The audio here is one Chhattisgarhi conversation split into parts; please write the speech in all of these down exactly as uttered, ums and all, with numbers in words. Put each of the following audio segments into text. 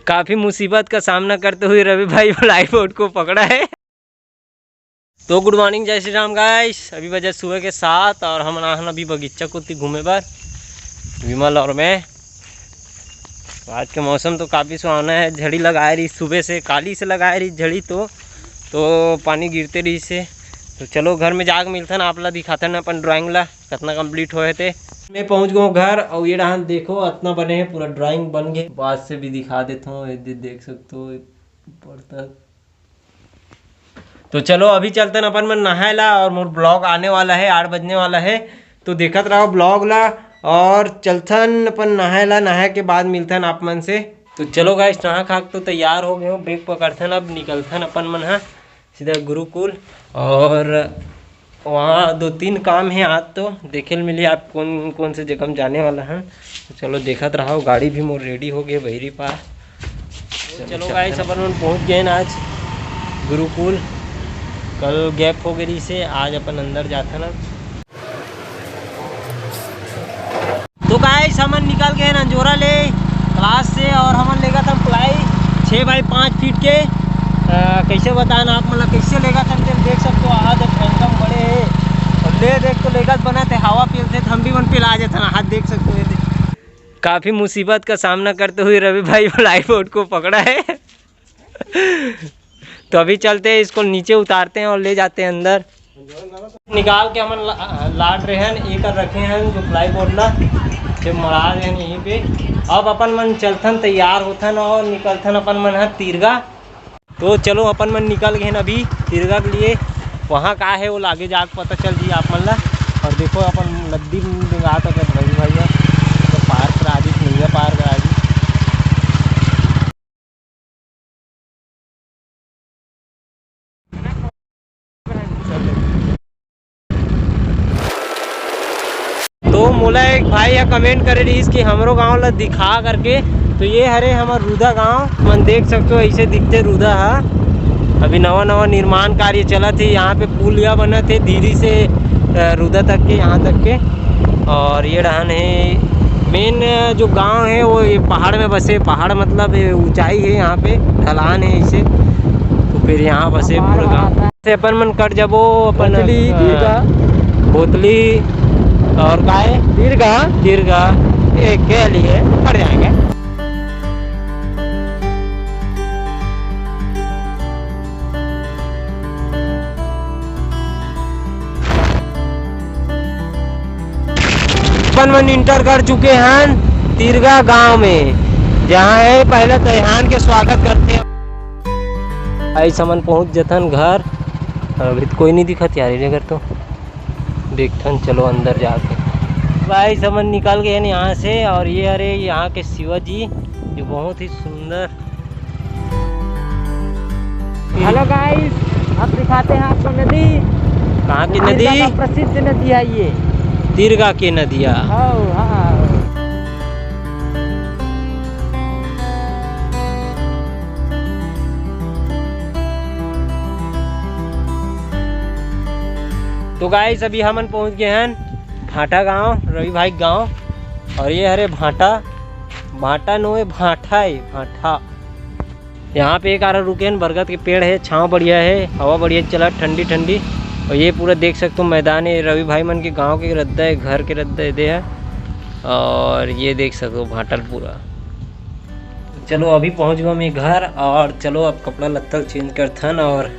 काफी मुसीबत का सामना करते हुए रवि भाई फ्लाई बोट को पकड़ा है। तो गुड मॉर्निंग, जय श्री राम गाइस। अभी बजे सुबह के सात और हमन आहन अभी बगीचा कोती घूमे बर, विमल और मैं। आज के मौसम तो काफी सुहावना है। झड़ी लगाए रही सुबह से, काली से लगाए रही झड़ी तो, तो पानी गिरते रही से। तो चलो घर में जाके मिलथन, आप ला दिखाथन अपन ड्राइंग ला कतना कंप्लीट होए हे ते। मैं पहुंच गया घर और ये डहान देखो अतना बने है, पूरा ड्राइंग बन गए। पास से भी दिखा देता हूँ, ये दे-, देख सकते हो ऊपर तक। तो चलो अभी चलते हैं अपन मन नहाए ला और मोर ब्लॉग आने वाला है, आठ बजने वाला है, तो देखत रहो ब्लॉग ला। और चलथन अपन नहाए ला, नहाए के बाद मिलथन आप मन से। तो चलो गाइस, नहा खा के तो तैयार हो गए हो, बैग पकड़थन, अब निकलथन अपन मन हा सीधा गुरुकुल। और वहाँ दो तीन काम है आज, तो देखे ल मिली आप कौन कौन से जगह में जाने वाला है। तो चलो देखत रहो, गाड़ी भी मोर रेडी हो गए बहिरी पार। तो चलो गाइस, अपन मन पहुँच गए ना आज गुरुकुल। कल गैप हो गई से, आज अपन अंदर जाथन अब। तो गाइस, हमन निकल गए अंजोरा ले क्लास से और हमन लेगत हन प्लाई छः बाई पाँच फीट के। अ, कैसे बताएं आप, मतलब कैसे लेगत हन, देख सकते हो हाथ एकदम बड़े है। और ले देख तो लेगत बना थे, हवा पेलते तो हम भी मन पेला जाते ना, हाथ देख सकते हो ये दे। काफी मुसीबत का सामना करते हुए रवि भाई फ्लाई बोट को पकड़ा है। तो अभी चलते हैं, इसको नीचे उतारते हैं और ले जाते हैं अंदर। निकाल के हमन ला-, लाट रहे हैं, ये कर रखे हैं जो प्लाई बोर्ड ला, जो मड़ा रहे हैं यहीं पे। अब अपन मन चलथन, तैयार होथन और निकलथन अपन मन ह तीरगा। तो चलो अपन मन निकल गए हैं अभी तीरगा के लिए। वहाँ का है वो आगे जाके पता चल जी आप मन ला। और देखो अपन नदी में बेंगात है भाई, भाई है। तो पार करा दी, नैया पार करा दी। तो मोला एक भाई ह कमेंट करे रहिस कि हमरो गांव ला दिखा करके। तो ये हरे हमर रुदा गांव, मन देख सकते हो ऐसे दिखते रुदा ह। अभी नवा नवा निर्माण कार्य चलत हे, यहाँ पे पुलिया बनत हे धीरे से, अ, रुदा तक के, यहाँ तक के। और ये डहान है मेन जो गांव है वो ये पहाड़ में बसे, पहाड़ मतलब ये ऊंचाई है, यहाँ पे ढलान है इसे, तो फिर यहाँ बसे पूरा गांव। से अपन मन कट जाबो अपन, बोतली, अ, दीर्घा। बोतली और काय? दीर्घा। दीर्घा, ये के लिए पड़ जाएंगे। अपन मन इंटर कर चुके हैं तीरगा गांव में, जहां है पहले तैहान के स्वागत करते हैं। भाई समन पहुंच जथन घर, अभी तो कोई नहीं दिखत यार, ये घर तो देखथन, चलो अंदर जाके। भाई समन निकल गए हैं यहाँ से, और ये हरे यहाँ के शिवा जी जो बहुत ही सुंदर। हेलो गाइस, अब दिखाते हैं आपको नदी। कहाँ की नदी? तीरगा का प्रसिद्ध नदी है ये। तीरगा की नदिया। हाँ, हाँ। तो गाइस, अभी हमन पहुंच गए हैं भाटा गांव, रवि भाई गांव। और ये हरे भाटा, भाटा नोए, भाटा है, भाटा। यहाँ पे एक आरा रुके हैं, बरगद के पेड़ है, छाँव बढ़िया है, हवा बढ़िया चलत, ठंडी ठंडी। और ये पूरा देख सकते हो मैदान है, रवि भाई मन के गांव के रद्दा है, घर के रद्दा है, दे है। और ये देख सकते हो भाटल पूरा। चलो अभी पहुँच गए मैं घर, और चलो अब कपड़ा लत्ता चेंज करथन और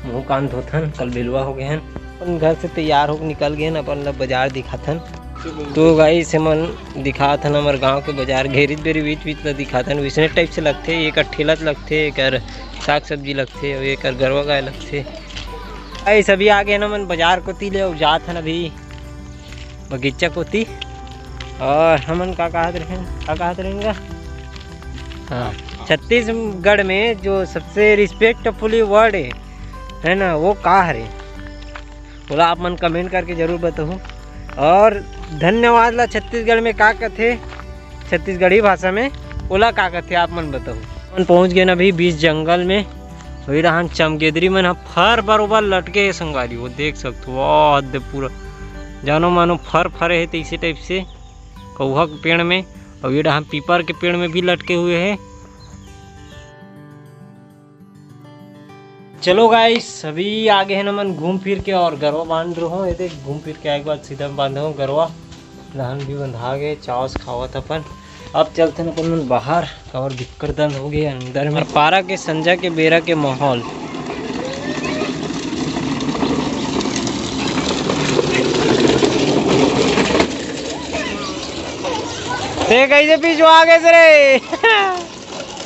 मुँह कान धोथन, कल बेलवा हो गए हैं। अपन घर से तैयार होके निकल गए हैं, अपन ला बाजार दिखाथन। तो गाइस, हमन दिखाथन हमर गांव के बाजार, घेरित बेरी बीच बीच ला दिखाथन। वैसने टाइप से लगथे, एकर ठेला लगथे, एकर साग सब्जी लगथे, और एकर गरवा गाय लगथे। गाइस, अभी आ गए ना हमन बाजार कोती ले, अउ जात हन अभी बगीचा कोती। और हमन का कहत रहेन, का कहत रहेन गा? हाँ, छत्तीसगढ़ में जो सबसे रिस्पेक्टफुली वर्ड है, है ना, वो का हरे? बोला आप मन कमेंट करके जरूर बताहू। और धन्यवाद ला छत्तीसगढ़ में का कथे, छत्तीसगढ़ी भाषा में ओला का कथे, आप मन बताहू। मन पहुंच गए ना अभी बीच जंगल में, वही रहन चमगेदरी मन ह फर बरोबर लटके हे संगवारी, वो देख सकथो, वाह, दे पूरा जानो मानो फर फरे हे तैसे टाइप से कौहा के पेड़ में, और ये डहान पीपर के पेड़ में भी लटके हुए हे। चलो गाइस, अभी आगे है ना मन घूम फिर के और गरवा बांध रहो। ये देख, घूम फिर के आए के बाद सीधा बांधो गरवा। धान भी बंधा गए, चावस खावत अपन। अब चलते न अपन मन बाहर, और दिक्कत दन हो गए अंदर में। और पारा के संजा के बेरा के माहौल। ते कैसे पीछू आ गए रे?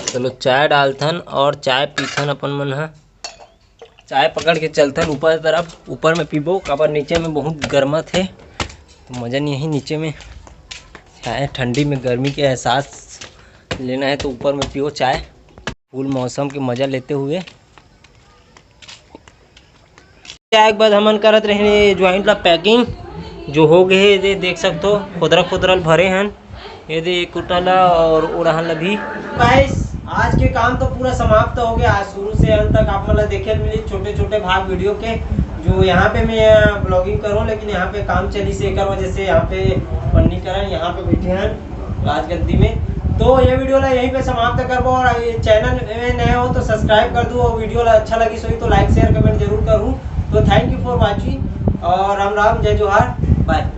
चलो चाय डालथन और चाय पीथन अपन मन ह। चाय पकड़ के चलथन ऊपर तरफ, ऊपर में पीबो, काबर नीचे में बहुत गर्मत है, तो मज़ा नहीं है नीचे में। चाय ठंडी में गर्मी के एहसास लेना है तो ऊपर में पियो चाय, फुल मौसम के मज़ा लेते हुए। चाय के बाद हमन करत रहे ज्वाइंट ला पैकिंग, जो हो गए हे, ये देख सकते हो, खोदरा खोदरा भरे हन। ये दे एक कुटा ला और उड़ान ला भी। गाइस, आज के काम तो पूरा समाप्त हो गया। आज शुरू से अंत तक आप मन ला देखे मिली छोटे छोटे भाग वीडियो के, जो यहाँ पे मैं ब्लॉगिंग करूँ, लेकिन यहाँ पे काम चली से एकर वजह से यहाँ पे पन्नीकरण यहाँ पे बैठे हैं राजगद्दी में। तो ये वीडियो ला यहीं पे समाप्त करबो, और ये चैनल में नए हो तो सब्सक्राइब कर दो, और वीडियो ला अच्छा लगी सोई तो लाइक शेयर कमेंट जरूर करूँ। तो thank you for watching, और राम राम, जय जोहार, बाय।